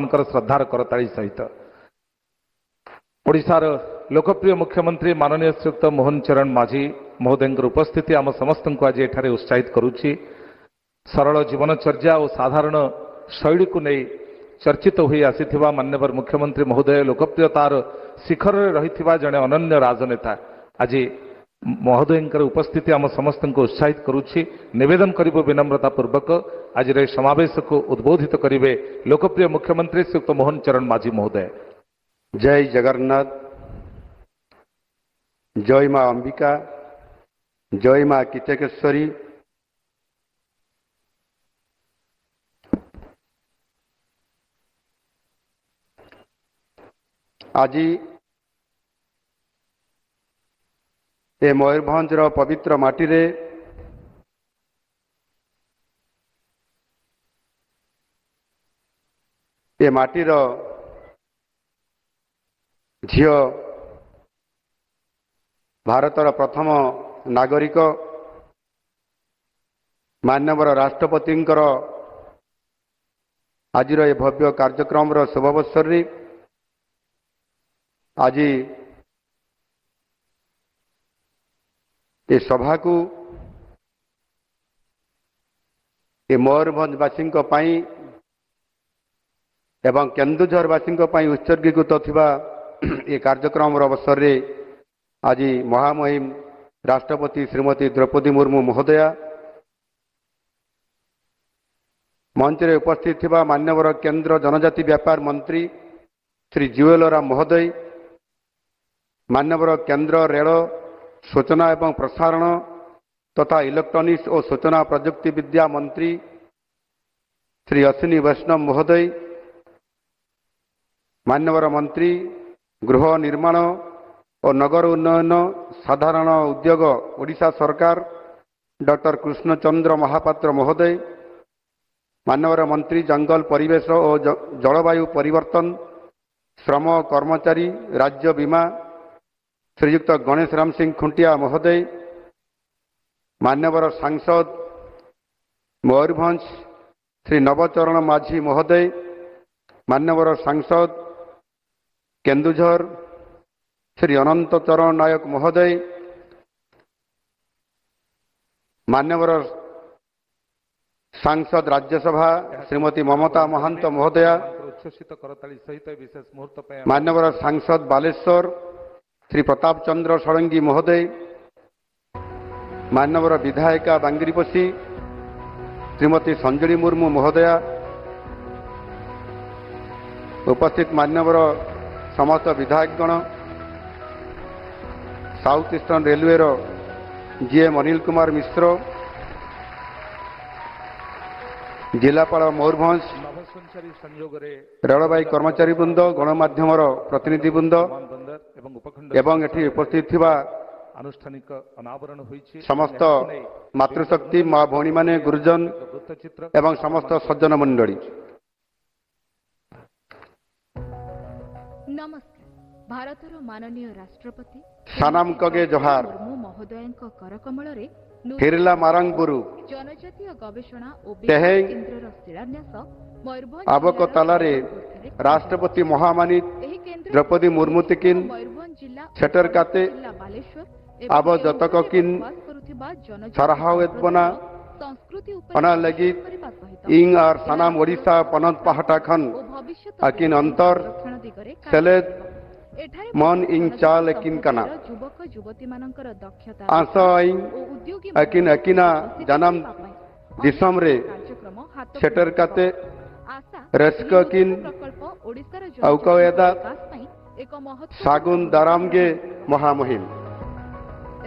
ଆପଣମାନଙ୍କର ଶ୍ରଦ୍ଧାର କରତାଳି ସହିତ। ଓଡ଼ିଶାର ଲୋକପ୍ରିୟ ମୁଖ୍ୟମନ୍ତ୍ରୀ ମାନନୀୟ ଶ୍ରୀଯୁକ୍ତ ମୋହନ ଚରଣ ମାଝୀ ମହୋଦୟଙ୍କର ଉପସ୍ଥିତି ଆମ ସମସ୍ତଙ୍କୁ ଆଜି ଏଠାରେ ଉତ୍ସାହିତ କରୁଛି। ସରଳ ଜୀବନଚର୍ଯ୍ୟା ଓ ସାଧାରଣ ଶୈଳୀକୁ ନେଇ ଚର୍ଚ୍ଚିତ ହୋଇ ଆସିଥିବା ମାନ୍ୟବର ମୁଖ୍ୟମନ୍ତ୍ରୀ ମହୋଦୟ ଲୋକପ୍ରିୟତାର ଶିଖରରେ ରହିଥିବା ଜଣେ ଅନନ୍ୟ ରାଜନେତା। ଆଜି ମହୋଦୟଙ୍କର ଉପସ୍ଥିତି ଆମ ସମସ୍ତଙ୍କୁ ଉତ୍ସାହିତ କରୁଛି। ନିବେଦନ କରିବୁ ବିନମ୍ରତା ପୂର୍ବକ, ଆଜିର ଏହି ସମାବେଶକୁ ଉଦ୍ବୋଧିତ କରିବେ ଲୋକପ୍ରିୟ ମୁଖ୍ୟମନ୍ତ୍ରୀ ଶ୍ରୀଯୁକ୍ତ ମୋହନ ଚରଣ ମାଝୀ ମହୋଦୟ। ଜୟ ଜଗନ୍ନାଥ, ଜୟ ମା ଅମ୍ବିକା, ଜୟ ମା କିଚକେଶ୍ୱରୀ। ଆଜି ଏ ମୟୂରଭଞ୍ଜର ପବିତ୍ର ମାଟିରେ ଏ ମାଟିର ଝିଅ, ଭାରତର ପ୍ରଥମ ନାଗରିକ, ମାନ୍ୟବର ରାଷ୍ଟ୍ରପତିଙ୍କର ଆଜିର ଏ ଭବ୍ୟ କାର୍ଯ୍ୟକ୍ରମର ଶୁଭ ଅବସରରେ ଆଜି ଏ ସଭାକୁ ଏ ମୟୂରଭଞ୍ଜବାସୀଙ୍କ ପାଇଁ ଏବଂ କେନ୍ଦୁଝରବାସୀଙ୍କ ପାଇଁ ଉତ୍ସର୍ଗୀକୃତ ଥିବା ଏ କାର୍ଯ୍ୟକ୍ରମର ଅବସରରେ ଆଜି ମହାମହିମ ରାଷ୍ଟ୍ରପତି ଶ୍ରୀମତୀ ଦ୍ରୌପଦୀ ମୁର୍ମୁ ମହୋଦୟା, ମଞ୍ଚରେ ଉପସ୍ଥିତ ଥିବା ମାନ୍ୟବର କେନ୍ଦ୍ର ଜନଜାତି ବ୍ୟାପାର ମନ୍ତ୍ରୀ ଶ୍ରୀ ଜୁଏଲ ଓରାମ ମହୋଦୟ, ମାନ୍ୟବର କେନ୍ଦ୍ର ରେଳ ସୂଚନା ଏବଂ ପ୍ରସାରଣ ତଥା ଇଲେକ୍ଟ୍ରୋନିକ୍ସ ଓ ସୂଚନା ପ୍ରଯୁକ୍ତି ବିଦ୍ୟା ମନ୍ତ୍ରୀ ଶ୍ରୀ ଅଶ୍ୱିନୀ ବୈଷ୍ଣବ ମହୋଦୟ, ମାନ୍ୟବର ମନ୍ତ୍ରୀ ଗୃହ ନିର୍ମାଣ ଓ ନଗର ଉନ୍ନୟନ ସାଧାରଣ ଉଦ୍ୟୋଗ ଓଡ଼ିଶା ସରକାର ଡକ୍ଟର କୃଷ୍ଣଚନ୍ଦ୍ର ମହାପାତ୍ର ମହୋଦୟ, ମାନ୍ୟବର ମନ୍ତ୍ରୀ ଜଙ୍ଗଲ ପରିବେଶ ଓ ଜଳବାୟୁ ପରିବର୍ତ୍ତନ ଶ୍ରମ କର୍ମଚାରୀ ରାଜ୍ୟ ବୀମା ଶ୍ରୀଯୁକ୍ତ ଗଣେଶ ରାମ ସିଂ ଖୁଣ୍ଟିଆ ମହୋଦୟ, ମାନ୍ୟବର ସାଂସଦ ମୟୂରଭଞ୍ଜ ଶ୍ରୀ ନବଚରଣ ମାଝୀ ମହୋଦୟ, ମାନ୍ୟବର ସାଂସଦ କେନ୍ଦୁଝର ଶ୍ରୀ ଅନନ୍ତ ଚରଣ ନାୟକ ମହୋଦୟ, ମାନ୍ୟବର ସାଂସଦ ରାଜ୍ୟସଭା ଶ୍ରୀମତୀ ମମତା ମହାନ୍ତ ମହୋଦୟା, ଉଚ୍ଛ୍ୱସିତ କରତାଳି ସହିତ ବିଶେଷ ମୁହୂର୍ତ୍ତ ପାଇଁ ମାନ୍ୟବର ସାଂସଦ ବାଲେଶ୍ୱର ଶ୍ରୀ ପ୍ରତାପ ଚନ୍ଦ୍ର ଷଡ଼ଙ୍ଗୀ ମହୋଦୟ, ମାନ୍ୟବର ବିଧାୟିକା ବାଙ୍ଗିରିପୋଷି ଶ୍ରୀମତୀ ସଞ୍ଜଳି ମୁର୍ମୁ ମହୋଦୟା, ଉପସ୍ଥିତ ମାନ୍ୟବର ସମସ୍ତ ବିଧାୟକଗଣ, ସାଉଥ ଇଷ୍ଟର୍ଣ୍ଣ ରେଲୱେର ଜିଏମ୍ ଅନିଲ କୁମାର ମିଶ୍ର, ଜିଲ୍ଲାପାଳ ମୟୂରଭଞ୍ଜ, ନଭସଞ୍ଚାରୀ ସଂଯୋଗରେ ରେଳବାଇ କର୍ମଚାରୀ ବୃନ୍ଦ, ଗଣମାଧ୍ୟମର ପ୍ରତିନିଧିବୃନ୍ଦ ବନ୍ଦର ଏବଂ ଉପଖଣ୍ଡ ଏବଂ ଏଠି ଉପସ୍ଥିତ ଥିବା ଆନୁଷ୍ଠାନିକ ଅନାବରଣ ହୋଇଛି ସମସ୍ତ ମାତୃଶକ୍ତି, ମା ଭଉଣୀମାନେ, ଗୁରୁଜନ ବୃତ୍ତଚିତ୍ର ଏବଂ ସମସ୍ତ ସଜ୍ଜନ ମଣ୍ଡଳୀ। ନମସ୍କାର। ଭାରତର ମାନନୀୟ ରାଷ୍ଟ୍ରପତି ସାନାମ କଗେ ଜୋହାର। ମୁର୍ମୁ ମହୋଦୟଙ୍କ କରକମଳରେ ନୂତନ ହିରଲା ମାରାଙ୍ଗବୁରୁ ଜନଜାତୀୟ ଗବେଷଣା ଓ ତେହେଂ ବିକାଶ କେନ୍ଦ୍ରର ଶିଳାନ୍ୟାସ ମୟୂରଭଞ୍ଜ ଆବକ ଜିଲ୍ଲାର ତାଲାରେ ରାଇରଙ୍ଗପୁରଠାରେ ରାଷ୍ଟ୍ରପତି ମହାମାନି ଏହି କେନ୍ଦ୍ର ଦ୍ରୌପଦୀ ମୁର୍ମୁ ତିକିନ୍ ମୟୂରଭଞ୍ଜ ଜିଲ୍ଲା ଓ ସେଟର କାତେ ଜିଲ୍ଲା ବାଲେଶ୍ୱର ଆବ ଯତକ କିନ୍ ବସବାସ କରୁଥିବା ଜନଜାତି ସାରାହାୱେତ ବନା ସମ୍ପ୍ରଦାୟର ସଂସ୍କୃତି ଉପରେ ଅନା ଲାଗି କରିବା ସହିତ ଇଂ ଆର୍ ସାନାମ ଓଡ଼ିଶା ପନତ ପାହାଟା ଖନ୍ ଓ ଭବିଷ୍ୟତ ଆକିନ୍ ଅନ୍ତର ସଂରକ୍ଷଣ ଦିଗରେ କାର୍ଯ୍ୟ ସେଲେଦ କରିବ। ଏଠାରେ ମନ ଇଂ ଜନଜାତି ଚାଲ ଏକିନ୍ କାନା ସମ୍ପ୍ରଦାୟର ଯୁବକ ଯୁବତୀମାନଙ୍କର ଦକ୍ଷତା ଆଁସ ଇଂ ଓ ଉଦ୍ୟୋଗୀ ଆକିନ୍ ଆକିନା ଜାନାମ କରିବା ପାଇଁ ଦିଶମ ରେ କାର୍ଯ୍ୟକ୍ରମ ହାତକୁ ସେଟର ନେବ। କାତେ ଆଶା ରସ୍କ ଏହି କିନ୍ ନୂତନ ପ୍ରକଳ୍ପ ଓଡ଼ିଶାର ଆଉକଏଦା ଜନଜାତିଙ୍କ ବିକାଶ ପାଇଁ ଏକ ମହତ୍ତ୍ୱପୂର୍ଣ୍ଣ ସାଗୁନ ଦାରାମଗେ ମହାମହିମ।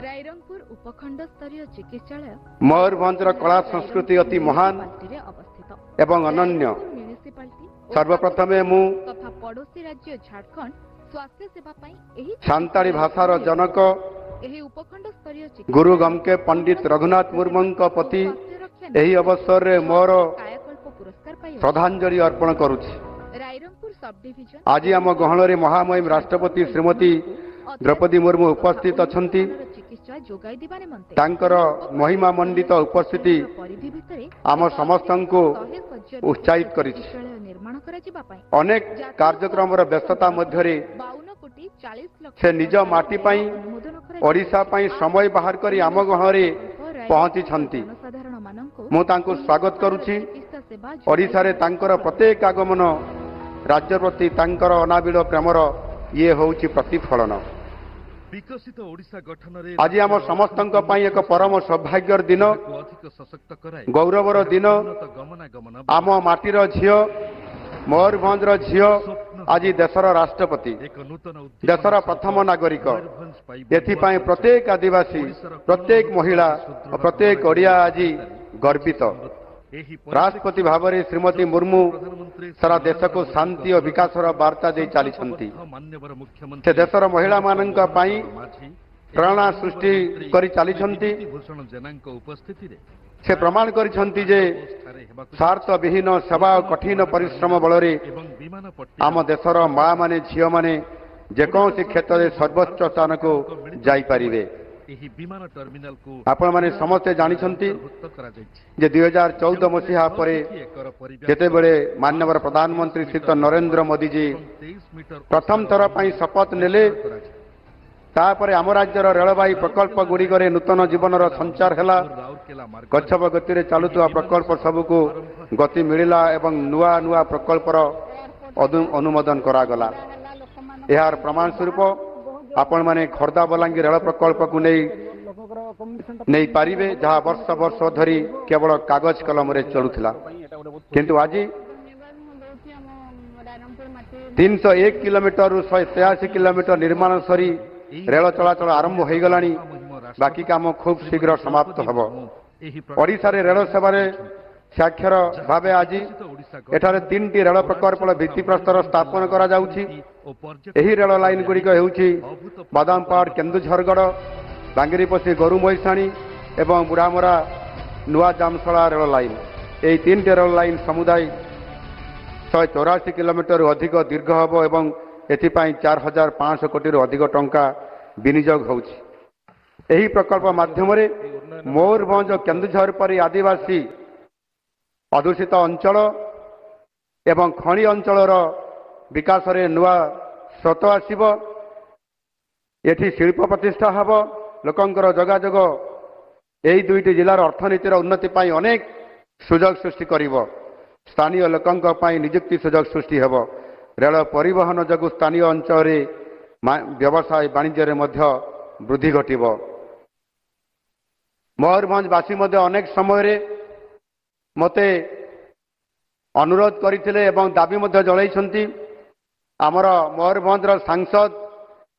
ରାଇରଙ୍ଗପୁର ଉପଖଣ୍ଡ ସ୍ତରୀୟ ଚିକିତ୍ସାଳୟ ମୟୂରଭଞ୍ଜର କଳା ସଂସ୍କୃତି ଅତି ମହାନ ମ୍ୟୁନିସିପାଲିଟିରେ ଅବସ୍ଥିତ। ଏବଂ ଅନନ୍ୟ। ରାଇରଙ୍ଗପୁର ମ୍ୟୁନିସିପାଲିଟି ଓ ସର୍ବପ୍ରଥମେ ମୁଁ ତଥା ପଡ଼ୋଶୀ ରାଜ୍ୟ ଝାଡ଼ଖଣ୍ଡ ସ୍ୱାସ୍ଥ୍ୟ ସେବା ପାଇଁ ଏହି ସାନ୍ତାଳୀ ଭାଷାର ଜନକ ଏହି ଉପଖଣ୍ଡ ସ୍ତରୀୟ ଗୁରୁ ଗମକେ ପଣ୍ଡିତ ରଘୁନାଥ ମୁର୍ମୁଙ୍କ ପ୍ରତି ଏହି ଅବସରରେ ମୋର କାୟାକଳ୍ପ ପୁରସ୍କାର ପାଇ ଶ୍ରଦ୍ଧାଞ୍ଜଳି ଅର୍ପଣ କରୁଛି। ରାଇରଙ୍ଗପୁର ସବ୍ ଡିଭିଜନ ଆଜି ଆମ ଗହଣରେ ମହାମହିମ ରାଷ୍ଟ୍ରପତି ଶ୍ରୀମତୀ ଦ୍ରୌପଦୀ ମୁର୍ମୁ ଉପସ୍ଥିତ ଅଛନ୍ତି। ଚିକିତ୍ସା ଯୋଗାଇ ଦେବା ନିମନ୍ତେ ତାଙ୍କର ମହିମା ମଣ୍ଡିତ ଉପସ୍ଥିତି ପରିଧି ଭିତରେ ଆମ ସମସ୍ତଙ୍କୁ 100 ଶଯ୍ୟା ଉତ୍ସାହିତ କରିଛି। ଚିକିତ୍ସାଳୟ ନିର୍ମାଣ କରାଯିବା ପାଇଁ ଅନେକ କାର୍ଯ୍ୟକ୍ରମର ବ୍ୟସ୍ତତା ମଧ୍ୟରେ 52 କୋଟି 40 ଲକ୍ଷ ସେ ନିଜ ମାଟି ପାଇଁ, ଅନୁମୋଦନ ଓଡ଼ିଶା ପାଇଁ ସମୟ ବାହାର କରି ଆମ ଗହଣରେ ପହଞ୍ଚିଛନ୍ତି। ଜନସାଧାରଣମାନଙ୍କୁ ମୁଁ ତାଙ୍କୁ ସ୍ୱାଗତ କରୁଛି। ଚିକିତ୍ସା ସେବା ଓଡ଼ିଶାରେ ତାଙ୍କର ପ୍ରତ୍ୟେକ ଆଗମନ ରାଜ୍ୟ ପ୍ରତି ତାଙ୍କର ଅନାବିଳ ପ୍ରେମର ଇଏ ହେଉଛି ପ୍ରତିଫଳନ। ବିକଶିତ ଓଡ଼ିଶା ଗଠନରେ ଆଜି ଆମ ସମସ୍ତଙ୍କ ପାଇଁ ଏକ ପରମ ସୌଭାଗ୍ୟର ଦିନ, ଏହାକୁ ଅଧିକ ସଶକ୍ତ କରାଇ ଗୌରବର ଦିନ। ଉନ୍ନତ ଗମନାଗମନ ଆମ ମାଟିର ଝିଅ, ମୟୂରଭଞ୍ଜର ଝିଅ ଆଜି ଦେଶର ରାଷ୍ଟ୍ରପତି, ଏକ ନୂତନ ଉଦ୍ଦୀପନା ଦେଶର ସହିତ ପ୍ରଥମ ନାଗରିକ। ମୟୂରଭଞ୍ଜ ପାଇବ ଏଥିପାଇଁ ନୂଆ ପ୍ରତ୍ୟେକ ଆଦିବାସୀ, ପ୍ରତ୍ୟେକ ମହିଳା ଓ ପ୍ରତ୍ୟେକ ଓଡ଼ିଆ ଆଜି ଗର୍ବିତ। ଏହି ରାଷ୍ଟ୍ରପତି ଭାବରେ ଶ୍ରୀମତୀ ମୁର୍ମୁ ପ୍ରଧାନମନ୍ତ୍ରୀ ସାରା ଦେଶକୁ ଶାନ୍ତି ଓ ବିକାଶର ବାର୍ତ୍ତା ଦେଇ ଚାଲିଛନ୍ତି। ମାନ୍ୟବର ମୁଖ୍ୟମନ୍ତ୍ରୀ ସେ ଦେଶର ମହିଳାମାନଙ୍କ ପାଇଁ ମାଝୀ ପ୍ରେରଣା ସୃଷ୍ଟି କରି ଚାଲିଛନ୍ତି। ଭୂଷଣ ଜେନାଙ୍କ ଉପସ୍ଥିତିରେ ସେ ପ୍ରମାଣ କରିଛନ୍ତି ଯେ ଠାରେ ହେବାକୁ ସ୍ୱାର୍ଥବିହୀନ ସେବା ଓ କଠିନ ପରିଶ୍ରମ ବଳରେ ଏବଂ ବିମାନ ପଟ୍ଟି ଆମ ଦେଶର ମା ମାନେ, ଝିଅମାନେ ଯେକୌଣସି କ୍ଷେତ୍ରରେ ସର୍ବୋଚ୍ଚ ସ୍ଥାନକୁ ଯାଇପାରିବେ। ଏହି ବିମାନ ଟର୍ମିନାଲକୁ ଆପଣମାନେ ସମସ୍ତେ ଜାଣିଛନ୍ତି ଅନ୍ତର୍ଭୁକ୍ତ କରାଯାଇଛି। ଯେ 2014 ମସିହା ପରେ ଏକର ପରିବ୍ୟାପ୍ତ ଯେତେବେଳେ ମାନ୍ୟବର ପ୍ରଧାନମନ୍ତ୍ରୀ ଶ୍ରୀଯୁକ୍ତ ନରେନ୍ଦ୍ର ମୋଦିଜୀ ଏବଂ 23 ମିଟର ପ୍ରଥମ ଥର ପାଇଁ ଶପଥ ନେଲେ, କରାଯିବ। ତାପରେ ଆମ ରାଜ୍ୟର ରେଳବାଇ ପ୍ରକଳ୍ପ ଗୁଡ଼ିକରେ ନୂତନ ଜୀବନର ସଞ୍ଚାର ହେଲା। ରାଉରକେଲା ମାର୍ଗ ଗଚ୍ଛପ ଗତିରେ ଚାଲୁଥିବା ପ୍ରକଳ୍ପ ସବୁକୁ ଗତି ମିଳିଲା ଏବଂ ନୂଆ ନୂଆ ପ୍ରକଳ୍ପର ଅନୁମୋଦନ କରାଗଲା। ଏହାର ପ୍ରମାଣ ସ୍ୱରୂପ ଆପଣମାନେ ଖୋର୍ଦ୍ଧା ବଲାଙ୍ଗୀର ରେଳ ପ୍ରକଳ୍ପକୁ ନେଇପାରିବେ, ଯାହା ବର୍ଷ ବର୍ଷ ଧରି କେବଳ କାଗଜ କଲମରେ ଚଳୁଥିଲା। କିନ୍ତୁ ଆଜି 301 କିଲୋମିଟରରୁ 183 କିଲୋମିଟର ନିର୍ମାଣ ସରି ରେଳ ଚଳାଚଳ ଆରମ୍ଭ ହୋଇଗଲାଣି। ବାକି କାମ ଖୁବ୍ ଶୀଘ୍ର ସମାପ୍ତ ହେବ। ଏହି ଓଡ଼ିଶାରେ ରେଳ ସେବାରେ ସ୍ୱାକ୍ଷର ଭାବେ ଆଜି ଏଠାରେ 3ଟି ରେଳ ପ୍ରକଳ୍ପର ଭିତ୍ତିପ୍ରସ୍ତର ସ୍ଥାପନ କରାଯାଉଛି। ଏହି ରେଳ ଲାଇନ ଗୁଡ଼ିକ ହେଉଛି ବାଦାମପାହାଡ଼ କେନ୍ଦୁଝରଗଡ଼, ବାଙ୍ଗିରିପୋଷି ଗୋରୁମହିଷାଣୀ ଏବଂ ବୁଢ଼ାମରା ନୂଆ ଜାମସଳା ରେଳ ଲାଇନ। ଏହି 3ଟି ରେଳ ଲାଇନ ସମୁଦାୟ 184 କିଲୋମିଟରରୁ ଅଧିକ ଦୀର୍ଘ ହେବ ଏବଂ ଏଥିପାଇଁ 4500 କୋଟିରୁ ଅଧିକ ଟଙ୍କା ବିନିଯୋଗ ହେଉଛି। ଏହି ପ୍ରକଳ୍ପ ମାଧ୍ୟମରେ ମୟୂରଭଞ୍ଜ ଓ କେନ୍ଦୁଝର ପରି ଆଦିବାସୀ ଅଧ୍ୟୁଷିତ ଅଞ୍ଚଳ ଏବଂ ଖଣି ଅଞ୍ଚଳର ବିକାଶରେ ନୂଆ ସ୍ରୋତ ଆସିବ। ଏଠି ଶିଳ୍ପ ପ୍ରତିଷ୍ଠା ହେବ। ଲୋକଙ୍କର ଯୋଗାଯୋଗ ଏହି 2ଟି ଜିଲ୍ଲାର ଅର୍ଥନୀତିର ଉନ୍ନତି ପାଇଁ ଅନେକ ସୁଯୋଗ ସୃଷ୍ଟି କରିବ। ସ୍ଥାନୀୟ ଲୋକଙ୍କ ପାଇଁ ନିଯୁକ୍ତି ସୁଯୋଗ ସୃଷ୍ଟି ହେବ। ରେଳ ପରିବହନ ଯୋଗୁଁ ସ୍ଥାନୀୟ ଅଞ୍ଚଳରେ ବ୍ୟବସାୟ ବାଣିଜ୍ୟରେ ମଧ୍ୟ ବୃଦ୍ଧି ଘଟିବ। ମୟୂରଭଞ୍ଜବାସୀ ମଧ୍ୟ ଅନେକ ସମୟରେ ମୋତେ ଅନୁରୋଧ କରିଥିଲେ ଏବଂ ଦାବି ମଧ୍ୟ ଜଣାଇଛନ୍ତି। ଆମର ମୟୂରଭଞ୍ଜର ସାଂସଦ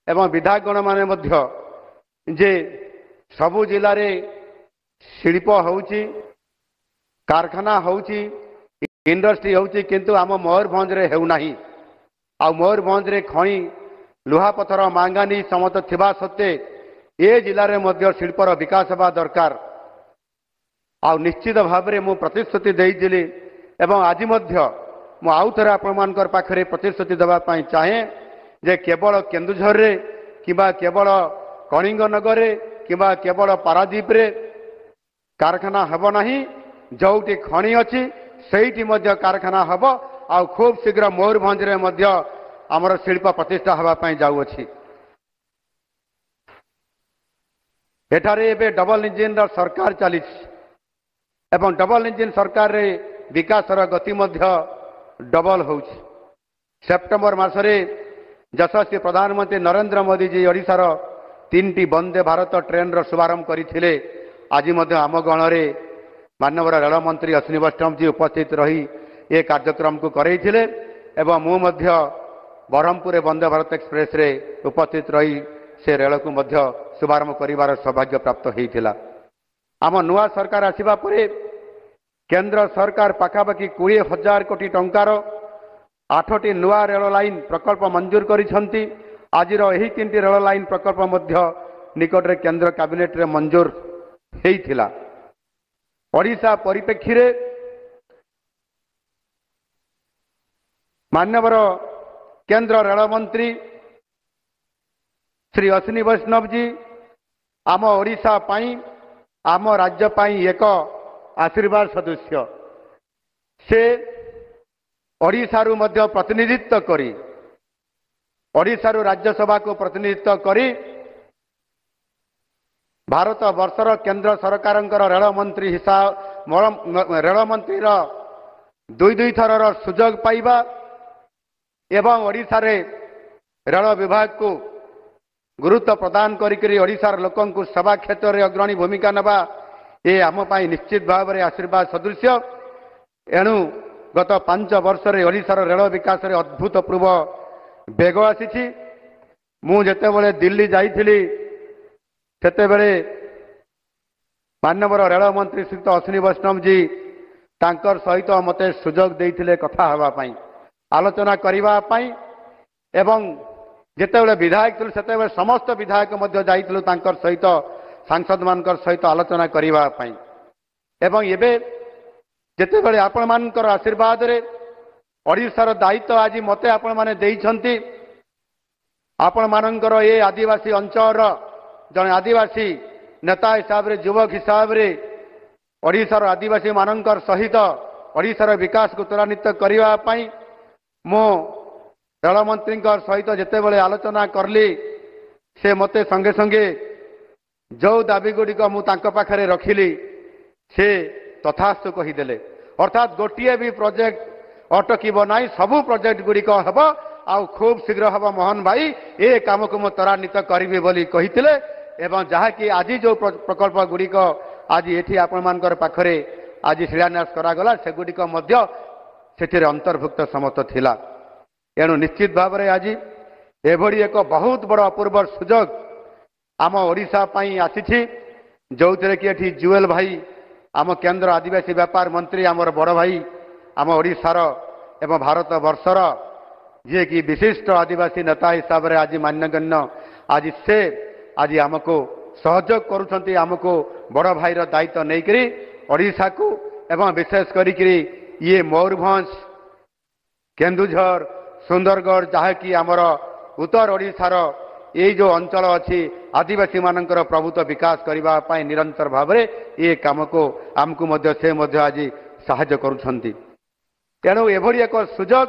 ଏବଂ ବିଧାୟକଗଣମାନେ ମଧ୍ୟ ଯେ ସବୁ ଜିଲ୍ଲାରେ ଶିଳ୍ପ ହେଉଛି, କାରଖାନା ହେଉଛି, ଇଣ୍ଡଷ୍ଟ୍ରି ହେଉଛି, କିନ୍ତୁ ଆମ ମୟୂରଭଞ୍ଜରେ ହେଉନାହିଁ। ଆଉ ମୟୂରଭଞ୍ଜରେ ଖଣି, ଲୁହାପଥର, ମାଙ୍ଗାନିଜ ସମସ୍ତ ଥିବା ସତ୍ତ୍ୱେ ଏ ଜିଲ୍ଲାରେ ମଧ୍ୟ ଶିଳ୍ପର ବିକାଶ ହେବା ଦରକାର। ଆଉ ନିଶ୍ଚିତ ଭାବରେ ମୁଁ ପ୍ରତିଶ୍ରୁତି ଦେଇଥିଲି ଏବଂ ଆଜି ମଧ୍ୟ ମୁଁ ଆଉ ଥରେ ଆପଣମାନଙ୍କର ପାଖରେ ପ୍ରତିଶ୍ରୁତି ଦେବା ପାଇଁ ଚାହେଁ ଯେ କେବଳ କେନ୍ଦୁଝରରେ କିମ୍ବା କେବଳ କଳିଙ୍ଗନଗରରେ କିମ୍ବା କେବଳ ପାରାଦ୍ୱୀପରେ କାରଖାନା ହେବ ନାହିଁ। ଯେଉଁଠି ଖଣି ଅଛି ସେଇଠି ମଧ୍ୟ କାରଖାନା ହେବ। ଆଉ ଖୁବ୍ ଶୀଘ୍ର ମୟୂରଭଞ୍ଜରେ ମଧ୍ୟ ଆମର ଶିଳ୍ପ ପ୍ରତିଷ୍ଠା ହେବା ପାଇଁ ଯାଉଅଛି। ଏଠାରେ ଏବେ ଡବଲ ଇଞ୍ଜିନର ସରକାର ଚାଲିଛି ଏବଂ ଡବଲ ଇଞ୍ଜିନ ସରକାରରେ ବିକାଶର ଗତି ମଧ୍ୟ ଡବଲ ହେଉଛି। ସେପ୍ଟେମ୍ବର ମାସରେ ଯଶସ୍ୱୀ ପ୍ରଧାନମନ୍ତ୍ରୀ ନରେନ୍ଦ୍ର ମୋଦିଜୀ ଓଡ଼ିଶାର 3ଟି ବନ୍ଦେ ଭାରତ ଟ୍ରେନ୍ର ଶୁଭାରମ୍ଭ କରିଥିଲେ। ଆଜି ମଧ୍ୟ ଆମ ଗହଣରେ ମାନ୍ୟବର ରେଳମନ୍ତ୍ରୀ ଅଶ୍ୱିନୀ ବୈଷ୍ଣବଜୀ ଉପସ୍ଥିତ ରହି ଏ କାର୍ଯ୍ୟକ୍ରମକୁ କରାଇଥିଲେ ଏବଂ ମୁଁ ମଧ୍ୟ ବ୍ରହ୍ମପୁରରେ ବନ୍ଦେ ଭାରତ ଏକ୍ସପ୍ରେସରେ ଉପସ୍ଥିତ ରହି ସେ ରେଳକୁ ମଧ୍ୟ ଶୁଭାରମ୍ଭ କରିବାର ସୌଭାଗ୍ୟ ପ୍ରାପ୍ତ ହୋଇଥିଲା। ଆମ ନୂଆ ସରକାର ଆସିବା ପରେ କେନ୍ଦ୍ର ସରକାର ପାଖାପାଖି 20,000 କୋଟି ଟଙ୍କାର 8ଟି ନୂଆ ରେଳ ଲାଇନ ପ୍ରକଳ୍ପ ମଞ୍ଜୁର କରିଛନ୍ତି। ଆଜିର ଏହି 3ଟି ରେଳ ଲାଇନ ପ୍ରକଳ୍ପ ମଧ୍ୟ ନିକଟରେ କେନ୍ଦ୍ର କ୍ୟାବିନେଟରେ ମଞ୍ଜୁର ହୋଇଥିଲା। ଓଡ଼ିଶା ପରିପ୍ରେକ୍ଷୀରେ ମାନ୍ୟବର କେନ୍ଦ୍ର ରେଳମନ୍ତ୍ରୀ ଶ୍ରୀ ଅଶ୍ୱିନୀ ବୈଷ୍ଣବଜୀ ଆମ ଓଡ଼ିଶା ପାଇଁ, ଆମ ରାଜ୍ୟ ପାଇଁ ଏକ ଆଶୀର୍ବାଦ ସଦୃଶ୍ୟ। ସେ ଓଡ଼ିଶାରୁ ମଧ୍ୟ ପ୍ରତିନିଧିତ୍ୱ କରି, ଓଡ଼ିଶାରୁ ରାଜ୍ୟସଭାକୁ ପ୍ରତିନିଧିତ୍ୱ କରି ଭାରତ ବର୍ଷର କେନ୍ଦ୍ର ସରକାରଙ୍କର ରେଳମନ୍ତ୍ରୀ ହିସାବ ରେଳମନ୍ତ୍ରୀର ଦୁଇ ଦୁଇ ଥରର ସୁଯୋଗ ପାଇବା ଏବଂ ଓଡ଼ିଶାରେ ରେଳ ବିଭାଗକୁ ଗୁରୁତ୍ୱ ପ୍ରଦାନ କରିକରି ଓଡ଼ିଶାର ଲୋକଙ୍କୁ ସେବା କ୍ଷେତ୍ରରେ ଅଗ୍ରଣୀ ଭୂମିକା ନେବା, ଏ ଆମ ପାଇଁ ନିଶ୍ଚିତ ଭାବରେ ଆଶୀର୍ବାଦ ସଦୃଶ୍ୟ। ଏଣୁ ଗତ 5 ବର୍ଷରେ ଓଡ଼ିଶାର ରେଳ ବିକାଶରେ ଅଦ୍ଭୁତପୂର୍ବ ବେଗ ଆସିଛି। ମୁଁ ଯେତେବେଳେ ଦିଲ୍ଲୀ ଯାଇଥିଲି, ସେତେବେଳେ ମାନ୍ୟବର ରେଳମନ୍ତ୍ରୀ ଶ୍ରୀଯୁକ୍ତ ଅଶ୍ୱିନୀ ବୈଷ୍ଣବଜୀ ତାଙ୍କର ସହିତ ମୋତେ ସୁଯୋଗ ଦେଇଥିଲେ କଥା ହେବା ପାଇଁ, ଆଲୋଚନା କରିବା ପାଇଁ। ଏବଂ ଯେତେବେଳେ ବିଧାୟକ ଥିଲୁ, ସେତେବେଳେ ସମସ୍ତ ବିଧାୟକ ମଧ୍ୟ ଯାଇଥିଲୁ ତାଙ୍କର ସହିତ, ସାଂସଦମାନଙ୍କର ସହିତ ଆଲୋଚନା କରିବା ପାଇଁ। ଏବଂ ଏବେ ଯେତେବେଳେ ଆପଣମାନଙ୍କର ଆଶୀର୍ବାଦରେ ଓଡ଼ିଶାର ଦାୟିତ୍ୱ ଆଜି ମୋତେ ଆପଣମାନେ ଦେଇଛନ୍ତି, ଆପଣମାନଙ୍କର ଏ ଆଦିବାସୀ ଅଞ୍ଚଳର ଜଣେ ଆଦିବାସୀ ନେତା ହିସାବରେ, ଯୁବକ ହିସାବରେ ଓଡ଼ିଶାର ଆଦିବାସୀମାନଙ୍କର ସହିତ ଓଡ଼ିଶାର ବିକାଶକୁ ତ୍ୱରାନ୍ୱିତ କରିବା ପାଇଁ ମୁଁ ରେଳମନ୍ତ୍ରୀଙ୍କ ସହିତ ଯେତେବେଳେ ଆଲୋଚନା କଲି, ସେ ମୋତେ ସଙ୍ଗେ ସଙ୍ଗେ ଯେଉଁ ଦାବି ଗୁଡ଼ିକ ମୁଁ ତାଙ୍କ ପାଖରେ ରଖିଲି, ସେ ତଥାସ୍ତୁ କହିଦେଲେ। ଅର୍ଥାତ୍ ଗୋଟିଏ ବି ପ୍ରୋଜେକ୍ଟ ଅଟକିବ ନାହିଁ, ସବୁ ପ୍ରୋଜେକ୍ଟ ଗୁଡ଼ିକ ହେବ ଆଉ ଖୁବ୍ ଶୀଘ୍ର ହେବ। ମୋହନ ଭାଇ, ଏ କାମକୁ ମୁଁ ତ୍ୱରାନ୍ୱିତ କରିବି ବୋଲି କହିଥିଲେ। ଏବଂ ଯାହାକି ଆଜି ଯେଉଁ ପ୍ରକଳ୍ପ ଗୁଡ଼ିକ ଆଜି ଏଠି ଆପଣମାନଙ୍କର ପାଖରେ ଆଜି ଶିଳାନ୍ୟାସ କରାଗଲା, ସେଗୁଡ଼ିକ ମଧ୍ୟ ସେଥିରେ ଅନ୍ତର୍ଭୁକ୍ତ ସମସ୍ତ ଥିଲା। ଏଣୁ ନିଶ୍ଚିତ ଭାବରେ ଆଜି ଏଭଳି ଏକ ବହୁତ ବଡ଼ ଅପୂର୍ବ ସୁଯୋଗ ଆମ ଓଡ଼ିଶା ପାଇଁ ଆସିଛି, ଯେଉଁଥିରେ କି ଏଠି ଜୁଏଲ ଭାଇ, ଆମ କେନ୍ଦ୍ର ଆଦିବାସୀ ବ୍ୟାପାର ମନ୍ତ୍ରୀ, ଆମର ବଡ଼ ଭାଇ, ଆମ ଓଡ଼ିଶାର ଏବଂ ଭାରତ ବର୍ଷର ଯିଏକି ବିଶିଷ୍ଟ ଆଦିବାସୀ ନେତା ହିସାବରେ ଆଜି ମାନ୍ୟଗଣ୍ୟ, ଆଜି ସେ ଆଜି ଆମକୁ ସହଯୋଗ କରୁଛନ୍ତି। ଆମକୁ ବଡ଼ ଭାଇର ଦାୟିତ୍ୱ ନେଇକରି ଓଡ଼ିଶାକୁ ଏବଂ ବିଶେଷ କରିକିରି ଇଏ ମୟୂରଭଞ୍ଜ, କେନ୍ଦୁଝର, ସୁନ୍ଦରଗଡ଼, ଯାହାକି ଆମର ଉତ୍ତର ଓଡ଼ିଶାର ଏଇ ଯେଉଁ ଅଞ୍ଚଳ ଅଛି, ଆଦିବାସୀମାନଙ୍କର ପ୍ରଭୂତ ବିକାଶ କରିବା ପାଇଁ ନିରନ୍ତର ଭାବରେ ଏ କାମକୁ ଆମକୁ ମଧ୍ୟ ସେ ମଧ୍ୟ ଆଜି ସାହାଯ୍ୟ କରୁଛନ୍ତି। ତେଣୁ ଏଭଳି ଏକ ସୁଯୋଗ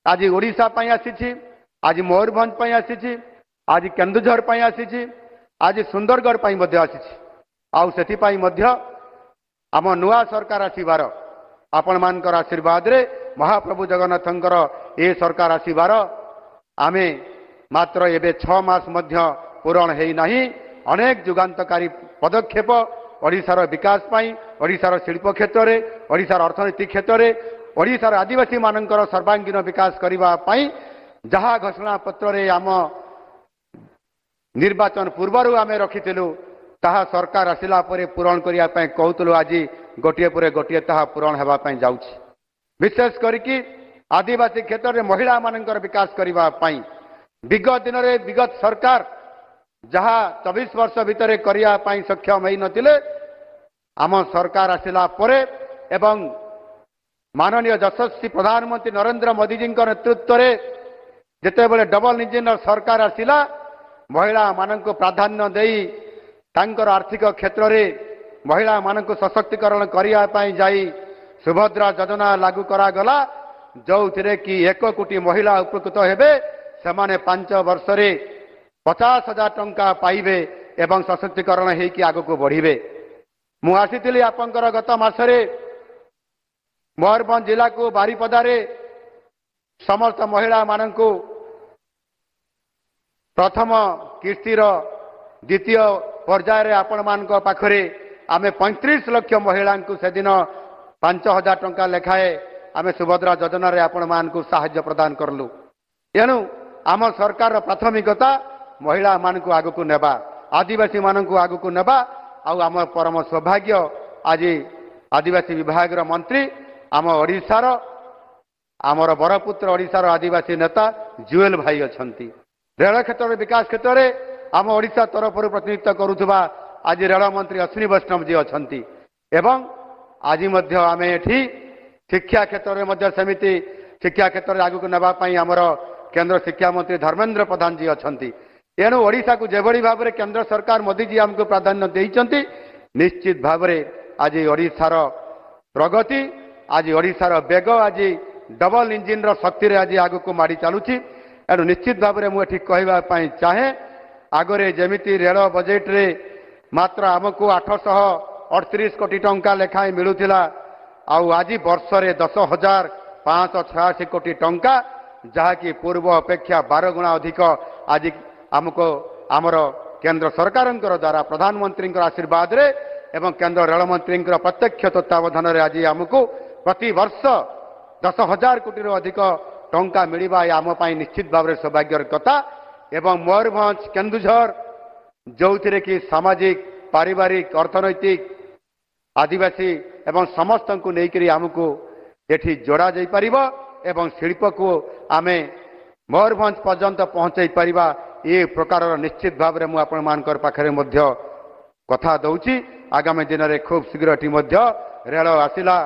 ଆଜି ଓଡ଼ିଶା ପାଇଁ ଆସିଛି, ଆଜି ମୟୂରଭଞ୍ଜ ପାଇଁ ଆସିଛି, ଆଜି କେନ୍ଦୁଝର ପାଇଁ ଆସିଛି, ଆଜି ସୁନ୍ଦରଗଡ଼ ପାଇଁ ମଧ୍ୟ ଆସିଛି। ଆଉ ସେଥିପାଇଁ ମଧ୍ୟ ଆମ ନୂଆ ସରକାର ଆସିବାର, ଆପଣମାନଙ୍କର ଆଶୀର୍ବାଦରେ ମହାପ୍ରଭୁ ଜଗନ୍ନାଥଙ୍କର ଏ ସରକାର ଆସିବାର ଆମେ ମାତ୍ର ଏବେ 6 ମାସ ମଧ୍ୟ ପୂରଣ ହେଇନାହିଁ, ଅନେକ ଯୁଗାନ୍ତକାରୀ ପଦକ୍ଷେପ ଓଡ଼ିଶାର ବିକାଶ ପାଇଁ, ଓଡ଼ିଶାର ଶିଳ୍ପ କ୍ଷେତ୍ରରେ, ଓଡ଼ିଶାର ଅର୍ଥନୀତି କ୍ଷେତ୍ରରେ, ଓଡ଼ିଶାର ଆଦିବାସୀମାନଙ୍କର ସର୍ବାଙ୍ଗୀନ ବିକାଶ କରିବା ପାଇଁ ଯାହା ଘୋଷଣା ପତ୍ରରେ ଆମ ନିର୍ବାଚନ ପୂର୍ବରୁ ଆମେ ରଖିଥିଲୁ, ତାହା ସରକାର ଆସିଲା ପରେ ପୂରଣ କରିବା ପାଇଁ କହୁଥିଲୁ, ଆଜି ଗୋଟିଏ ପରେ ଗୋଟିଏ ତାହା ପୂରଣ ହେବା ପାଇଁ ଯାଉଛି। ବିଶେଷ କରିକି ଆଦିବାସୀ କ୍ଷେତ୍ରରେ ମହିଳାମାନଙ୍କର ବିକାଶ କରିବା ପାଇଁ ବିଗତ ଦିନରେ ବିଗତ ସରକାର ଯାହା 24 ବର୍ଷ ଭିତରେ କରିବା ପାଇଁ ସକ୍ଷମ ହେଇନଥିଲେ, ଆମ ସରକାର ଆସିଲା ପରେ ଏବଂ ମାନନୀୟ ଯଶସ୍ୱୀ ପ୍ରଧାନମନ୍ତ୍ରୀ ନରେନ୍ଦ୍ର ମୋଦିଜୀଙ୍କ ନେତୃତ୍ୱରେ ଯେତେବେଳେ ଡବଲ ଇଞ୍ଜିନର ସରକାର ଆସିଲା, ମହିଳାମାନଙ୍କୁ ପ୍ରାଧାନ୍ୟ ଦେଇ ତାଙ୍କର ଆର୍ଥିକ କ୍ଷେତ୍ରରେ ମହିଳାମାନଙ୍କୁ ସଶକ୍ତିକରଣ କରିବା ପାଇଁ ଯାଇ ସୁଭଦ୍ରା ଯୋଜନା ଲାଗୁ କରାଗଲା, ଯେଉଁଥିରେ କି 1 କୋଟି ମହିଳା ଉପକୃତ ହେବେ। ସେମାନେ 5 ବର୍ଷରେ 50,000 ଟଙ୍କା ପାଇବେ ଏବଂ ସଶକ୍ତିକରଣ ହେଇକି ଆଗକୁ ବଢ଼ିବେ। ମୁଁ ଆସିଥିଲି ଆପଣଙ୍କର ଗତ ମାସରେ ମୟୂରଭଞ୍ଜ ଜିଲ୍ଲାକୁ, ବାରିପଦାରେ ସମସ୍ତ ମହିଳାମାନଙ୍କୁ ପ୍ରଥମ କିସ୍ତିର ଦ୍ୱିତୀୟ ପର୍ଯ୍ୟାୟରେ ଆପଣମାନଙ୍କ ପାଖରେ ଆମେ 35 ଲକ୍ଷ ମହିଳାଙ୍କୁ ସେଦିନ 5,000 ଟଙ୍କା ଲେଖାଏଁ ଆମେ ସୁଭଦ୍ରା ଯୋଜନାରେ ଆପଣମାନଙ୍କୁ ସାହାଯ୍ୟ ପ୍ରଦାନ କଲୁ। ଏଣୁ ଆମ ସରକାରର ପ୍ରାଥମିକତା ମହିଳାମାନଙ୍କୁ ଆଗକୁ ନେବା, ଆଦିବାସୀମାନଙ୍କୁ ଆଗକୁ ନେବା। ଆଉ ଆମ ପରମ ସୌଭାଗ୍ୟ ଆଜି ଆଦିବାସୀ ବିଭାଗର ମନ୍ତ୍ରୀ ଆମ ଓଡ଼ିଶାର ଆମର ବରପୁତ୍ର, ଓଡ଼ିଶାର ଆଦିବାସୀ ନେତା ଜୁଏଲ ଭାଇ ଅଛନ୍ତି। ରେଳ କ୍ଷେତ୍ରରେ ବିକାଶ କ୍ଷେତ୍ରରେ ଆମ ଓଡ଼ିଶା ତରଫରୁ ପ୍ରତିନିଧିତ୍ୱ କରୁଥିବା ଆଜି ରେଳମନ୍ତ୍ରୀ ଅଶ୍ୱିନୀ ବୈଷ୍ଣବଜୀ ଅଛନ୍ତି। ଏବଂ ଆଜି ମଧ୍ୟ ଆମେ ଏଠି ଶିକ୍ଷା କ୍ଷେତ୍ରରେ ମଧ୍ୟ ସେମିତି ଶିକ୍ଷା କ୍ଷେତ୍ରରେ ଆଗକୁ ନେବା ପାଇଁ ଆମର କେନ୍ଦ୍ର ଶିକ୍ଷାମନ୍ତ୍ରୀ ଧର୍ମେନ୍ଦ୍ର ପ୍ରଧାନଜୀ ଅଛନ୍ତି। ଏଣୁ ଓଡ଼ିଶାକୁ ଯେଭଳି ଭାବରେ କେନ୍ଦ୍ର ସରକାର ମୋଦିଜୀ ଆମକୁ ପ୍ରାଧାନ୍ୟ ଦେଇଛନ୍ତି, ନିଶ୍ଚିତ ଭାବରେ ଆଜି ଓଡ଼ିଶାର ପ୍ରଗତି, ଆଜି ଓଡ଼ିଶାର ବେଗ, ଆଜି ଡବଲ ଇଞ୍ଜିନ୍ର ଶକ୍ତିରେ ଆଜି ଆଗକୁ ମାଡ଼ି ଚାଲୁଛି। ଏଣୁ ନିଶ୍ଚିତ ଭାବରେ ମୁଁ ଏଠି କହିବା ପାଇଁ ଚାହେଁ, ଆଗରେ ଯେମିତି ରେଳ ବଜେଟରେ ମାତ୍ର ଆମକୁ 838 କୋଟି ଟଙ୍କା ଲେଖାଏଁ ମିଳୁଥିଲା, ଆଉ ଆଜି ବର୍ଷରେ 10,586 କୋଟି ଟଙ୍କା, ଯାହାକି ପୂର୍ବ ଅପେକ୍ଷା 12 ଗୁଣା ଅଧିକ ଆଜି ଆମକୁ ଆମର କେନ୍ଦ୍ର ସରକାରଙ୍କର ଦ୍ୱାରା ପ୍ରଧାନମନ୍ତ୍ରୀଙ୍କର ଆଶୀର୍ବାଦରେ ଏବଂ କେନ୍ଦ୍ର ରେଳମନ୍ତ୍ରୀଙ୍କର ପ୍ରତ୍ୟକ୍ଷ ତତ୍ତ୍ୱାବଧାନରେ ଆଜି ଆମକୁ ପ୍ରତିବର୍ଷ 10,000 କୋଟିରୁ ଅଧିକ ଟଙ୍କା ମିଳିବା ଏ ଆମ ପାଇଁ ନିଶ୍ଚିତ ଭାବରେ ସୌଭାଗ୍ୟର କଥା। ଏବଂ ମୟୂରଭଞ୍ଜ, କେନ୍ଦୁଝର, ଯେଉଁଥିରେ କି ସାମାଜିକ, ପାରିବାରିକ, ଅର୍ଥନୈତିକ, ଆଦିବାସୀ ଏବଂ ସମସ୍ତଙ୍କୁ ନେଇକରି ଆମକୁ ଏଠି ଯୋଡ଼ା ଯାଇପାରିବ ଏବଂ ଶିଳ୍ପକୁ ଆମେ ମୟୂରଭଞ୍ଜ ପର୍ଯ୍ୟନ୍ତ ପହଞ୍ଚାଇ ପାରିବା, ଏ ପ୍ରକାରର ନିଶ୍ଚିତ ଭାବରେ ମୁଁ ଆପଣମାନଙ୍କର ପାଖରେ ମଧ୍ୟ କଥା ଦେଉଛି। ଆଗାମୀ ଦିନରେ ଖୁବ୍ ଶୀଘ୍ର ଏଠି ମଧ୍ୟ ରେଳ ଆସିଲା,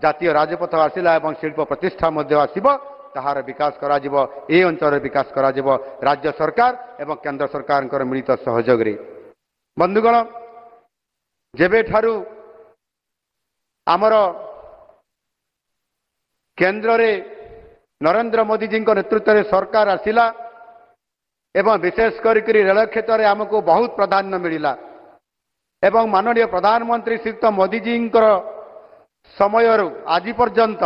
ଜାତୀୟ ରାଜପଥ ଆସିଲା ଏବଂ ଶିଳ୍ପ ପ୍ରତିଷ୍ଠା ମଧ୍ୟ ଆସିବ, ତାହାର ବିକାଶ କରାଯିବ, ଏ ଅଞ୍ଚଳର ବିକାଶ କରାଯିବ ରାଜ୍ୟ ସରକାର ଏବଂ କେନ୍ଦ୍ର ସରକାରଙ୍କର ମିଳିତ ସହଯୋଗରେ। ବନ୍ଧୁଗଣ, ଯେବେଠାରୁ ଆମର କେନ୍ଦ୍ରରେ ନରେନ୍ଦ୍ର ମୋଦିଜୀଙ୍କ ନେତୃତ୍ୱରେ ସରକାର ଆସିଲା ଏବଂ ବିଶେଷ କରିକରି ରେଳ କ୍ଷେତ୍ରରେ ଆମକୁ ବହୁତ ପ୍ରାଧାନ୍ୟ ମିଳିଲା ଏବଂ ମାନନୀୟ ପ୍ରଧାନମନ୍ତ୍ରୀ ଶ୍ରୀଯୁକ୍ତ ମୋଦିଜୀଙ୍କର ସମୟରୁ ଆଜି ପର୍ଯ୍ୟନ୍ତ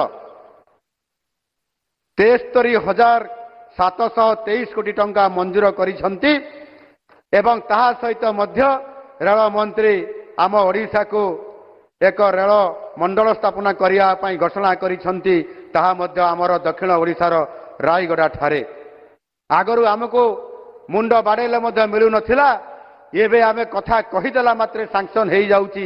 73,723 କୋଟି ଟଙ୍କା ମଞ୍ଜୁର କରିଛନ୍ତି ଏବଂ ତାହା ସହିତ ମଧ୍ୟ ରେଳମନ୍ତ୍ରୀ ଆମ ଓଡ଼ିଶାକୁ ଏକ ରେଳ ମଣ୍ଡଳ ସ୍ଥାପନା କରିବା ପାଇଁ ଘୋଷଣା କରିଛନ୍ତି, ତାହା ମଧ୍ୟ ଆମର ଦକ୍ଷିଣ ଓଡ଼ିଶାର ରାୟଗଡ଼ା ଠାରେ। ଆଗରୁ ଆମକୁ ମୁଣ୍ଡ ବାଡ଼େଇଲେ ମଧ୍ୟ ମିଳୁନଥିଲା, ଏବେ ଆମେ କଥା କହିଦେଲା ମାତ୍ରେ ସାଙ୍କସନ୍ ହେଇଯାଉଛି।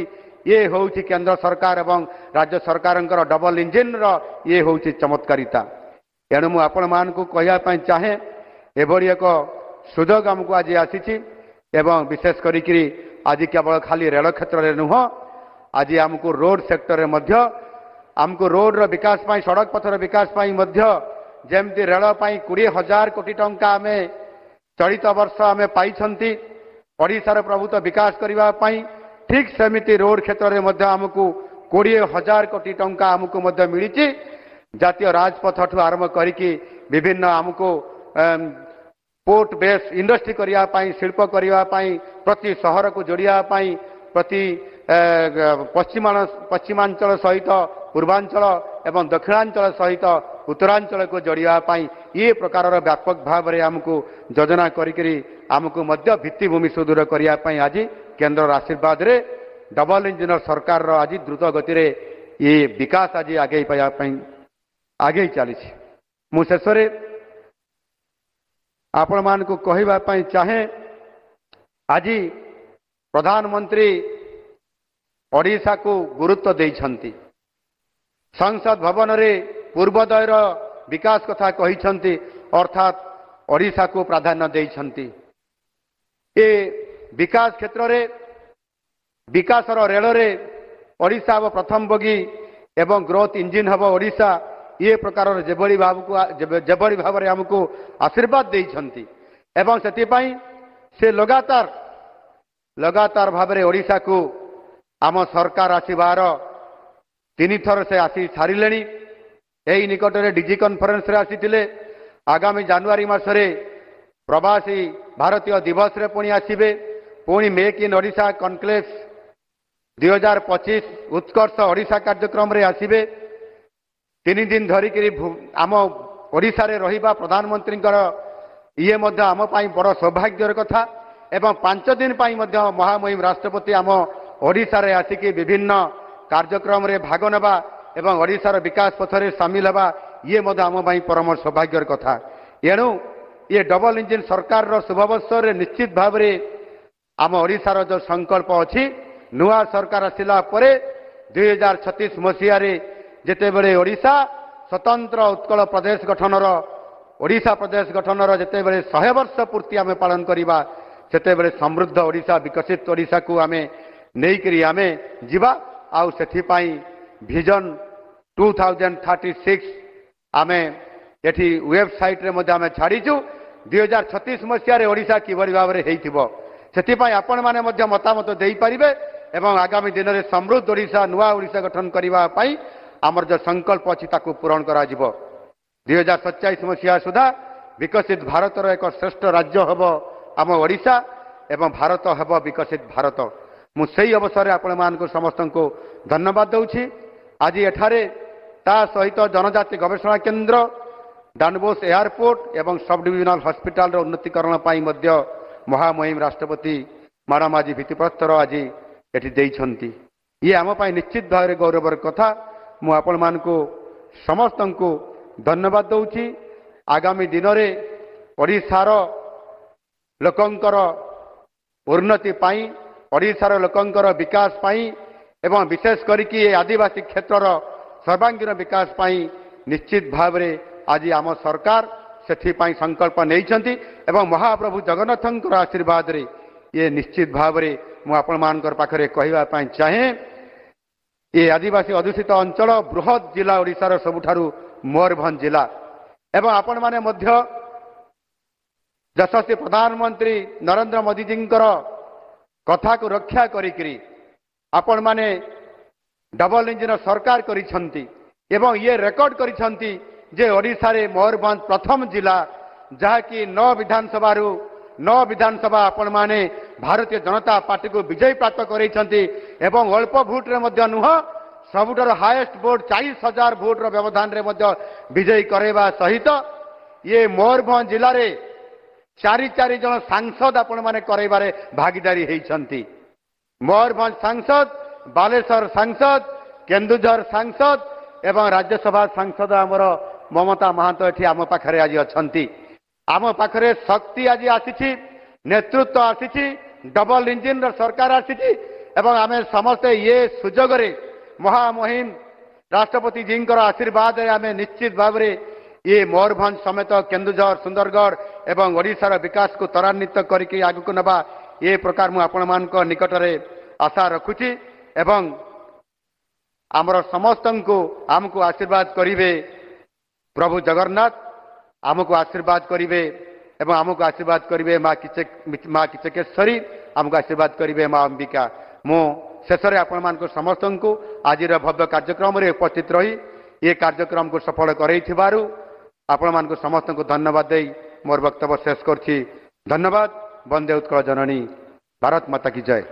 ଇଏ ହେଉଛି କେନ୍ଦ୍ର ସରକାର ଏବଂ ରାଜ୍ୟ ସରକାରଙ୍କର ଡବଲ ଇଞ୍ଜିନ୍ର ଇଏ ହେଉଛି ଚମତ୍କାରିତା। ଏଣୁ ମୁଁ ଆପଣମାନଙ୍କୁ କହିବା ପାଇଁ ଚାହେଁ, ଏଭଳି ଏକ ସୁଯୋଗ ଆମକୁ ଆଜି ଆସିଛି ଏବଂ ବିଶେଷ କରିକିରି ଆଜି କେବଳ ଖାଲି ରେଳ କ୍ଷେତ୍ରରେ ନୁହଁ, ଆଜି ଆମକୁ ରୋଡ ସେକ୍ଟରରେ ମଧ୍ୟ ଆମକୁ ରୋଡର ବିକାଶ ପାଇଁ, ସଡ଼କ ପଥର ବିକାଶ ପାଇଁ ମଧ୍ୟ ଯେମିତି ରେଳ ପାଇଁ 20,000 କୋଟି ଟଙ୍କା ଆମେ ଚଳିତ ବର୍ଷ ଆମେ ପାଇଛନ୍ତି ଓଡ଼ିଶାର ପ୍ରଭୂତ ବିକାଶ କରିବା ପାଇଁ, ଠିକ୍ ସେମିତି ରୋଡ କ୍ଷେତ୍ରରେ ମଧ୍ୟ ଆମକୁ 20,000 କୋଟି ଟଙ୍କା ଆମକୁ ମଧ୍ୟ ମିଳିଛି। ଜାତୀୟ ରାଜପଥଠୁ ଆରମ୍ଭ କରିକି ବିଭିନ୍ନ ଆମକୁ ପୋର୍ଟ ବେସ୍ ଇଣ୍ଡଷ୍ଟ୍ରି କରିବା ପାଇଁ, ଶିଳ୍ପ କରିବା ପାଇଁ, ପ୍ରତି ସହରକୁ ଯୋଡ଼ିବା ପାଇଁ, ପ୍ରତି ପଶ୍ଚିମାଞ୍ଚଳ ସହିତ ପୂର୍ବାଞ୍ଚଳ ଏବଂ ଦକ୍ଷିଣାଞ୍ଚଳ ସହିତ ଉତ୍ତରାଞ୍ଚଳକୁ ଯୋଡ଼ିବା ପାଇଁ ଏ ପ୍ରକାରର ବ୍ୟାପକ ଭାବରେ ଆମକୁ ଯୋଜନା କରିକିରି ଆମକୁ ମଧ୍ୟ ଭିତ୍ତିଭୂମି ସୁଦୃଢ଼ କରିବା ପାଇଁ ଆଜି କେନ୍ଦ୍ରର ଆଶୀର୍ବାଦରେ ଡବଲ ଇଞ୍ଜିନର ସରକାରର ଆଜି ଦ୍ରୁତ ଗତିରେ ଏ ବିକାଶ ଆଜି ଆଗେଇ ପାଇବା ପାଇଁ ଆଗେଇ ଚାଲିଛି। ମୁଁ ଶେଷରେ ଆପଣମାନଙ୍କୁ କହିବା ପାଇଁ ଚାହେଁ, ଆଜି ପ୍ରଧାନମନ୍ତ୍ରୀ ଓଡ଼ିଶାକୁ ଗୁରୁତ୍ୱ ଦେଇଛନ୍ତି, ସଂସଦ ଭବନରେ ପୂର୍ବୋଦୟର ବିକାଶ କଥା କହିଛନ୍ତି, ଅର୍ଥାତ୍ ଓଡ଼ିଶାକୁ ପ୍ରାଧାନ୍ୟ ଦେଇଛନ୍ତି। ଏ ବିକାଶ କ୍ଷେତ୍ରରେ ବିକାଶର ରେଳରେ ଓଡ଼ିଶା ହେବ ପ୍ରଥମ ବଗି ଏବଂ ଗ୍ରୋଥ ଇଞ୍ଜିନ୍ ହେବ ଓଡ଼ିଶା। ଇଏ ପ୍ରକାରର ଯେଭଳି ଭାବରେ ଆମକୁ ଆଶୀର୍ବାଦ ଦେଇଛନ୍ତି ଏବଂ ସେଥିପାଇଁ ସେ ଲଗାତାର ଭାବରେ ଓଡ଼ିଶାକୁ ଆମ ସରକାର ଆସିବାର 3 ଥର ସେ ଆସି ସାରିଲେଣି। ଏହି ନିକଟରେ ଡିଜି କନଫରେନ୍ସରେ ଆସିଥିଲେ, ଆଗାମୀ ଜାନୁଆରୀ ମାସରେ ପ୍ରବାସୀ ଭାରତୀୟ ଦିବସରେ ପୁଣି ଆସିବେ, ପୁଣି ମେକ୍ ଇନ୍ ଓଡ଼ିଶା କନକ୍ଲେଭ୍ 2025 ଉତ୍କର୍ଷ ଓଡ଼ିଶା କାର୍ଯ୍ୟକ୍ରମରେ ଆସିବେ। 3 ଦିନ ଧରିକିରି ଆମ ଓଡ଼ିଶାରେ ରହିବା ପ୍ରଧାନମନ୍ତ୍ରୀଙ୍କର ଇଏ ମଧ୍ୟ ଆମ ପାଇଁ ବଡ଼ ସୌଭାଗ୍ୟର କଥା ଏବଂ 5 ଦିନ ପାଇଁ ମଧ୍ୟ ମହାମହିମ ରାଷ୍ଟ୍ରପତି ଆମ ଓଡ଼ିଶାରେ ଆସିକି ବିଭିନ୍ନ କାର୍ଯ୍ୟକ୍ରମରେ ଭାଗ ନେବା ଏବଂ ଓଡ଼ିଶାର ବିକାଶ ପଥରେ ସାମିଲ ହେବା ଇଏ ମଧ୍ୟ ଆମ ପାଇଁ ପରମ ସୌଭାଗ୍ୟର କଥା। ଏଣୁ ଇଏ ଡବଲ ଇଞ୍ଜିନ୍ ସରକାରର ଶୁଭାବସରରେ ନିଶ୍ଚିତ ଭାବରେ ଆମ ଓଡ଼ିଶାର ଯେଉଁ ସଂକଳ୍ପ ଅଛି, ନୂଆ ସରକାର ଆସିଲା ପରେ 2036 ମସିହାରେ ଯେତେବେଳେ ଓଡ଼ିଶା ସ୍ୱତନ୍ତ୍ର ଉତ୍କଳ ପ୍ରଦେଶ ଗଠନର, ଓଡ଼ିଶା ପ୍ରଦେଶ ଗଠନର ଯେତେବେଳେ 100 ବର୍ଷ ପୂର୍ତ୍ତି ଆମେ ପାଳନ କରିବା, ସେତେବେଳେ ସମୃଦ୍ଧ ଓଡ଼ିଶା, ବିକଶିତ ଓଡ଼ିଶାକୁ ଆମେ ନେଇକରି ଆମେ ଯିବା। ଆଉ ସେଥିପାଇଁ ଭିଜନ 2036 ଆମେ ଏଠି ୱେବସାଇଟ୍ରେ ମଧ୍ୟ ଆମେ ଛାଡ଼ିଛୁ। 2036 ମସିହାରେ ଓଡ଼ିଶା କିଭଳି ଭାବରେ ହେଇଥିବ, ସେଥିପାଇଁ ଆପଣମାନେ ମଧ୍ୟ ମତାମତ ଦେଇପାରିବେ ଏବଂ ଆଗାମୀ ଦିନରେ ସମୃଦ୍ଧ ଓଡ଼ିଶା, ନୂଆ ଓଡ଼ିଶା ଗଠନ କରିବା ପାଇଁ ଆମର ଯେଉଁ ସଂକଳ୍ପ ଅଛି ତାକୁ ପୂରଣ କରାଯିବ। 2047 ମସିହା ସୁଦ୍ଧା ବିକଶିତ ଭାରତର ଏକ ଶ୍ରେଷ୍ଠ ରାଜ୍ୟ ହେବ ଆମ ଓଡ଼ିଶା ଏବଂ ଭାରତ ହେବ ବିକଶିତ ଭାରତ। ମୁଁ ସେଇ ଅବସରରେ ଆପଣମାନଙ୍କୁ ସମସ୍ତଙ୍କୁ ଧନ୍ୟବାଦ ଦେଉଛି। ଆଜି ଏଠାରେ ତା ସହିତ ଜନଜାତି ଗବେଷଣା କେନ୍ଦ୍ର, ଦାନବୋଷ ଏୟାରପୋର୍ଟ ଏବଂ ସବ୍ ଡିଭିଜନାଲ ହସ୍ପିଟାଲର ଉନ୍ନତିକରଣ ପାଇଁ ମଧ୍ୟ ମହାମହିମ ରାଷ୍ଟ୍ରପତି ମ୍ୟାଡ଼ାମ ଆଜି ଭିତ୍ତିପ୍ରସ୍ତର ଆଜି ଏଠି ଦେଇଛନ୍ତି। ଇଏ ଆମ ପାଇଁ ନିଶ୍ଚିତ ଭାବରେ ଗୌରବର କଥା। ମୁଁ ଆପଣମାନଙ୍କୁ ସମସ୍ତଙ୍କୁ ଧନ୍ୟବାଦ ଦେଉଛି। ଆଗାମୀ ଦିନରେ ଓଡ଼ିଶାର ଲୋକଙ୍କର ଉନ୍ନତି ପାଇଁ, ଓଡ଼ିଶାର ଲୋକଙ୍କର ବିକାଶ ପାଇଁ ଏବଂ ବିଶେଷ କରିକି ଏ ଆଦିବାସୀ କ୍ଷେତ୍ରର ସର୍ବାଙ୍ଗୀନ ବିକାଶ ପାଇଁ ନିଶ୍ଚିତ ଭାବରେ ଆଜି ଆମ ସରକାର ସେଥିପାଇଁ ସଂକଳ୍ପ ନେଇଛନ୍ତି ଏବଂ ମହାପ୍ରଭୁ ଜଗନ୍ନାଥଙ୍କର ଆଶୀର୍ବାଦରେ ଇଏ ନିଶ୍ଚିତ ଭାବରେ ମୁଁ ଆପଣମାନଙ୍କର ପାଖରେ କହିବା ପାଇଁ ଚାହେଁ, ଏ ଆଦିବାସୀ ଅଧ୍ୟୁଷିତ ଅଞ୍ଚଳ ବୃହତ ଜିଲ୍ଲା ଓଡ଼ିଶାର ସବୁଠାରୁ ମୟୂରଭଞ୍ଜ ଜିଲ୍ଲା ଏବଂ ଆପଣମାନେ ମଧ୍ୟ ଯଶସ୍ୱୀ ପ୍ରଧାନମନ୍ତ୍ରୀ ନରେନ୍ଦ୍ର ମୋଦିଜୀଙ୍କର କଥାକୁ ରକ୍ଷା କରିକିରି ଆପଣମାନେ ଡବଲ ଇଞ୍ଜିନ ସରକାର କରିଛନ୍ତି ଏବଂ ଇଏ ରେକର୍ଡ କରିଛନ୍ତି ଯେ ଓଡ଼ିଶାରେ ମୟୂରଭଞ୍ଜ ପ୍ରଥମ ଜିଲ୍ଲା ଯାହାକି 9 ବିଧାନସଭାରୁ 9 ବିଧାନସଭା ଆପଣମାନେ ଭାରତୀୟ ଜନତା ପାର୍ଟିକୁ ବିଜୟୀ ପ୍ରାପ୍ତ କରାଇଛନ୍ତି ଏବଂ ଅଳ୍ପ ଭୋଟରେ ମଧ୍ୟ ନୁହଁ, ସବୁଠାରୁ ହାଏଷ୍ଟ ଭୋଟ 40,000 ଭୋଟର ବ୍ୟବଧାନରେ ମଧ୍ୟ ବିଜୟୀ କରାଇବା ସହିତ ଇଏ ମୟୂରଭଞ୍ଜ ଜିଲ୍ଲାରେ 4-4 ଜଣ ସାଂସଦ ଆପଣମାନେ କରାଇବାରେ ଭାଗିଦାରୀ ହେଇଛନ୍ତି। ମୟୂରଭଞ୍ଜ ସାଂସଦ, ବାଲେଶ୍ୱର ସାଂସଦ, କେନ୍ଦୁଝର ସାଂସଦ ଏବଂ ରାଜ୍ୟସଭା ସାଂସଦ ଆମର ମମତା ମହାନ୍ତ ଏଠି ଆମ ପାଖରେ ଆଜି ଅଛନ୍ତି। ଆମ ପାଖରେ ଶକ୍ତି ଆଜି ଆସିଛି, ନେତୃତ୍ୱ ଆସିଛି, ଡବଲ ଇଞ୍ଜିନର ସରକାର ଆସିଛି ଏବଂ ଆମେ ସମସ୍ତେ ଇଏ ସୁଯୋଗରେ ମହାମହିମ ରାଷ୍ଟ୍ରପତିଜୀଙ୍କର ଆଶୀର୍ବାଦରେ ଆମେ ନିଶ୍ଚିତ ଭାବରେ ଇଏ ମୟୂରଭଞ୍ଜ ସମେତ କେନ୍ଦୁଝର, ସୁନ୍ଦରଗଡ଼ ଏବଂ ଓଡ଼ିଶାର ବିକାଶକୁ ତ୍ୱରାନ୍ୱିତ କରିକି ଆଗକୁ ନେବା, ଏ ପ୍ରକାର ମୁଁ ଆପଣମାନଙ୍କ ନିକଟରେ ଆଶା ରଖୁଛି ଏବଂ ଆମର ସମସ୍ତଙ୍କୁ ଆମକୁ ଆଶୀର୍ବାଦ କରିବେ ପ୍ରଭୁ ଜଗନ୍ନାଥ, ଆମକୁ ଆଶୀର୍ବାଦ କରିବେ ଏବଂ ଆମକୁ ଆଶୀର୍ବାଦ କରିବେ ମା କିଚକେଶ୍ୱରୀ, ଆମକୁ ଆଶୀର୍ବାଦ କରିବେ ମା ଅମ୍ବିକା। ମୁଁ ଶେଷରେ ଆପଣମାନଙ୍କୁ ସମସ୍ତଙ୍କୁ ଆଜିର ଭବ୍ୟ କାର୍ଯ୍ୟକ୍ରମରେ ଉପସ୍ଥିତ ରହି ଏ କାର୍ଯ୍ୟକ୍ରମକୁ ସଫଳ କରାଇଥିବାରୁ ଆପଣମାନଙ୍କୁ ସମସ୍ତଙ୍କୁ ଧନ୍ୟବାଦ ଦେଇ ମୋର ବକ୍ତବ୍ୟ ଶେଷ କରୁଛି। ଧନ୍ୟବାଦ। ବନ୍ଦେ ଉତ୍କଳ ଜନନୀ, ଭାରତ ମାତା କି ଜୟ।